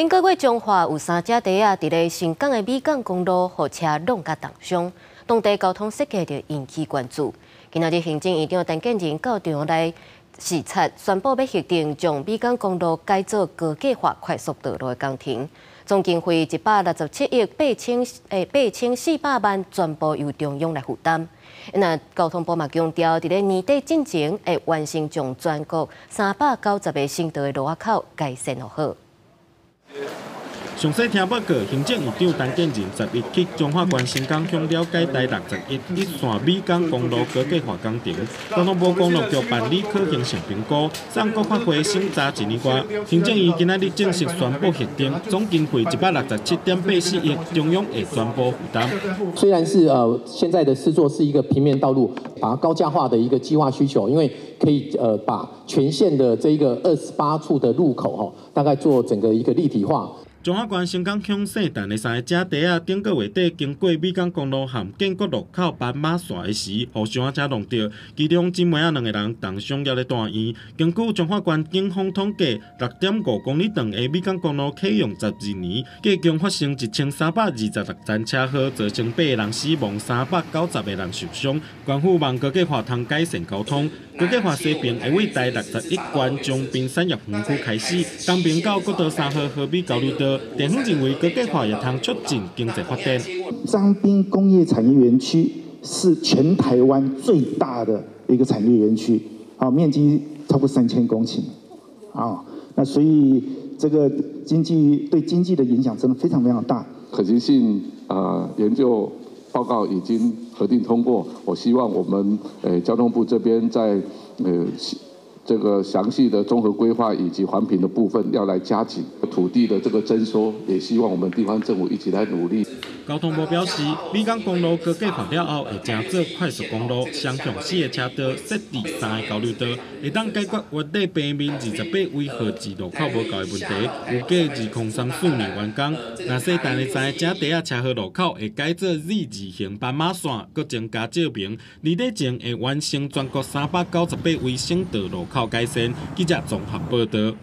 頂個月彰化有三隻蹄仔佇咧新港的美港公路，予車挵共重傷，當地交通設計就引起關注。今仔日行政院長陳建仁到場來視察，宣布欲核定將美港公路改做高架化快速道路的工程，總經費167億8400萬，全部由中央來負擔。那交通部嘛強調，佇咧年底進前會完成將全國390個省道的路仔口改善好。詳細聽報告，行政院長陳建仁10日去彰化縣新港鄉了解台61一線美港公路高架化工程，交通部公路局辦理可行性評估，送國發會審查一年外。行政院今仔日正式宣布核定，總經費167.84億，中央會全部負擔。雖然是現在的施作是一個平面道路，把它高架化的一個計劃需求，因為可以把全線的這一個28處的路口吼，大概做整個一個立體化。彰化縣新港鄉聖誕的三个隻蹄仔，頂個月底經過美港公路和建國路口斑馬線的時，予小車挵著，其中姊妹仔兩個人重傷猶咧住院。根據彰化縣警方統計，6.5公里長的美港公路啟用12年，計共發生1326宗車禍，造成八個人死亡，390個人受傷。縣府望高架化通改善交通，高架化西爿會對台61縣彰濱產業園區開始，東爿到國道3號和美交流道。電方認為高架化也通促進經濟發展。彰濱工業產業園區是全台灣最大的一個產業園區，啊，面積超過3000公頃，啊，那所以這個經濟對經濟的影響真的非常非常大。可行性啊研究報告已經核定通過，我希望我們交通部這邊在這個詳細的綜合規劃以及環評的部分要來加緊土地的這個徵收，也希望我們地方政府一起來努力。交通部表示，美港公路高架化了後，會成做快速公路，雙向四個車道，設置三个交流道，會當解決越禮平面28違號字路口無夠的問題。預計2034年完工。若西爿的三个隻蹄仔車禍路口會改做 Z 字形斑馬線，閣增加照明。年底前會完成全國398位省道路口改善。記者綜合報導。